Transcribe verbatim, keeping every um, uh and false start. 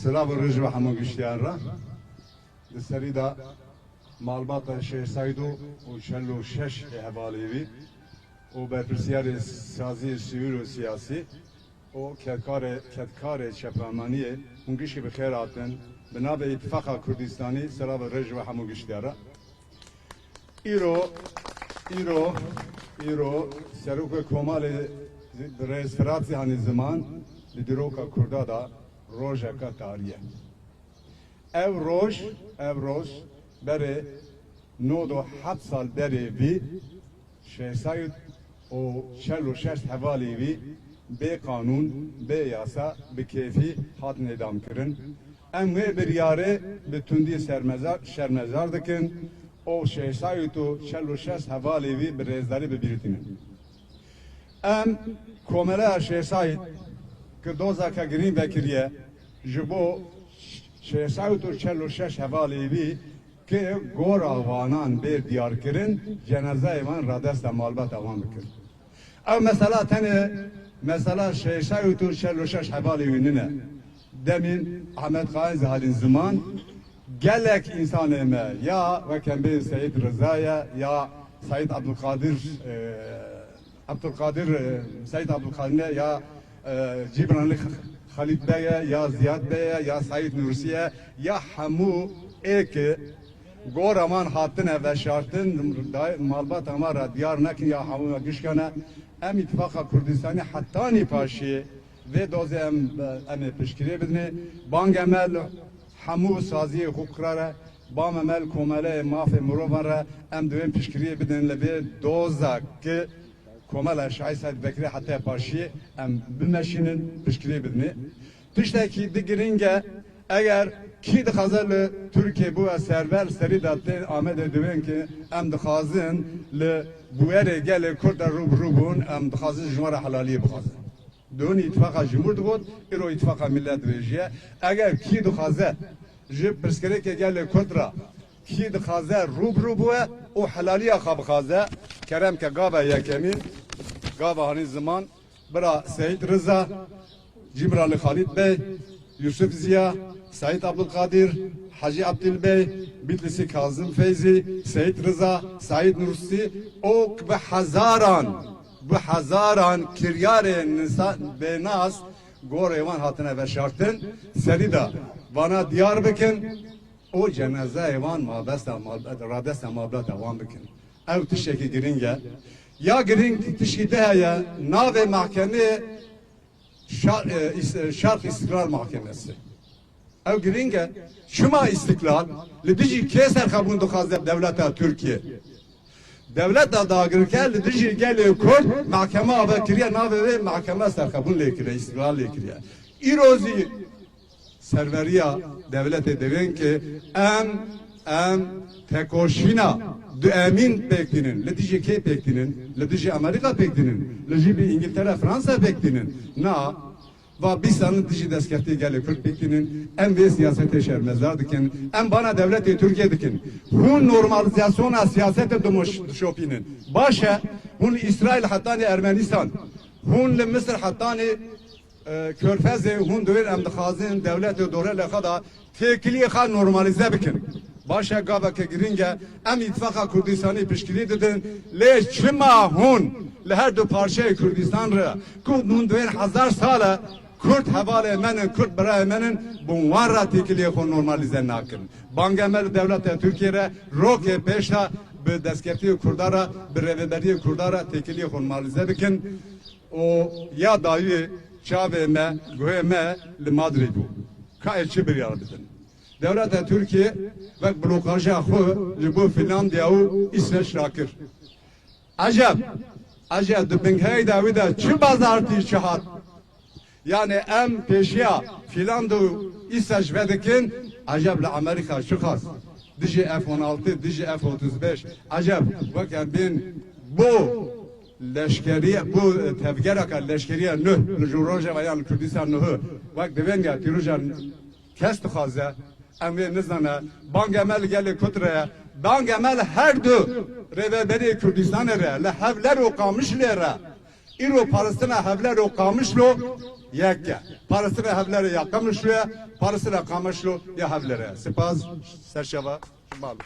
Silav û rêz ji we hemû giştiyar re. Di serî de malbata Şêx Seîdo û çel û şeş ê hevalê wî û berpirsiyarê saziyê sivîl û siyasî û kedkarê, kedkarê çepemaniyê hûn gişkî bi xêr hatin. Bi navê Îtifaqa Kurdistanî silav û rêz ji we hemû giştiyar re. Îro, îro, îro serokê komalê bi rêz Firat Zihanî ziman li dîroka Kurda de rojeka tarî ye. Ev roj, ev roj berê nod û heft sal berê vî Şêx Seîd û çel û şeş hevalê wî bê qanûn, bê yasa, bi kêfî hatin îdam kirin. Em wê biryarê bi tundî sermezar, şermezar dikin û Şêx Seîd û çel û şeş hevalê wî bi rêzdarî bi bîr tînin. Em Komeleya Şêx Seîd ki dozeke girîng vekiriye ji bo Şêx Seîd û çel û şeş hevalê wî ki gora wanan bê diyarkirin, cenazeyê wan radesta malbata wan bikin. Ew mesela tenê mesela Şêx Seîd û çel û şeş hevalê wî nine. Demîn Ahmet Xain Zihanî ziman gelek însanê me ya weke bê Seyîd Riza ye ya Seyîd Abdulkadir, e, Abdulkadir, e, Seyîd Abdulkadir ne ya, e, Cîbranlî Xalîd Bey ye ya Ziyad Bey ye ya Seyîd Nursi ye ya hemû ê ki gora wan hatine veşartin, da-, malbata wan re diyar nekin ya hemû gişkane. Em Îtifaqa Kurdistanî hetanî paşiyê vê dozê em, em ê piştgiriyê bidinê. Bang em e li hemû saziyê huquqa re, bang em e li komeleyê mafê mirovan re, em divên piştgiriyê bidin li vê doza ki Komela Şêx Seîd vekirî heta paşiyê em bimeşînin, piştgiriyê bidinê. Tiştekî di girîng e, eger kî dixwaze li Tirkiyê bibe serber, serî de tên Amedê divên ki em dixwazin li bûyerê gelê Kurd de rû bi rû bûn, em dixwazin ji wan re helaliyê bixwazin. Di hûn Îtifaqa Cumhur digot, îro Îtifaqa Millet dibêjiye. Eger kî dixwaze ji pirsgirêkê gelê Kurd re kî dixwaze rû bi rû bibe û helaliya xwe bixwaze, kerem ke gava yekemîn, gava hanî ziman, bira Seyîd Riza, Cîmralî Xalîd Bey, Yusuf Ziya, Seyîd Abdulkadir, Hecî Abdil Bey, Bitlîsî Kazim Feyzî, Seyîd Riza, Seyîd Nursi û bi hezaran, bi hezaran kiryarên nisa-, bênas gorê wan hatine veşartin, serî de vana diyar bikin û cenazeyê wan mabesta mal-, radesta malbata wan bikin. Ew tiştekî girîng e. Ya girîng tişkî di heye, navê mahkemê Şa-, e, Îs-, e, Şark İstiklal Mahkemesi. Ew girîng e. Çima îstiklal? Li dijî kê serxebûn dixwaze dewleta Tirkiye? Dewleta dagirker li dijî gelê Kurd mahkeme ava kiriye, navê wê mahkeme serxebûn lê kiriye, îstiklal lê kiriye. Îro zî serveriya dewletê divên ki em, em tekoşîna duemîn pêk tînin. Li dijî kê pêk tînin? Li dijî Amerîka pêk tînin. Li dijî Îngiltere, Fransa pêk tînin. Na, va bîst sal in dijî destkeftiyê gelê Kurd pêk tînin. Em vê siyasetê şermezar dikin. Em bana dewletê Tirkiye dikin. Hûn normalizasyona siyasetê dimoş-, dişopînin. Baş e, hûn Îsraîl hetanî Ermenistan, hûn li Misir hetanî e, Körfezê hûn divên em dixwazin dewletê dorê li xwe de têkiliyê xwe normalîze bikin. Baş e, gaveke girîng e. Em Îtifaqa Kurdistanî piştgirî didin. Lê çima hûn li her du parçeyê Kurdistan re ku hûn divên hezar sal e Kurd hevalê me ne, Kurd birayê me ne, bi wan re têkiliyê xwe normalîze nakin? Bang em e li dewleta Tirkiye re rokê pêş de bi destkeftiyê Kurda re, bi rêveberiyê Kurda re têkiliyê xwe normalîze bikin. û ya dawî çavê me, guhê me li Madrîd bû. Ka ez çi biryar bidin? Dewleta Tirkiye wek blokaja xwe ji bo Fînlandiya û Îsveç rakir. Eceb, eceb di binheyda wî de çi bazartî çi hat? Yani em pêşiya Fînlanda û Îsveç vedikin, eceb li Amerîka çi xwest? Dijî F on altı, dijî F otuz beş, eceb wek em bên bo leşkeriye, bo, e, tevgereke leşkeriye nuh, li ji Rojava yan li Kurdistan nuhû, wek divên ya tîroja kes dixwaze, em wê nizane, bang em e li gelê Kurd re ye, bang em e li her du rêveberê Kurdistanê re, li Hewler û Qamişlê re. Îro parastina Hevlêr û Qamişlo yek e. Parastina Hevlêrê ya Qamişlo ye, parastina Qamişlo ya Hevlêrê ye. Spas, serşeva, mal.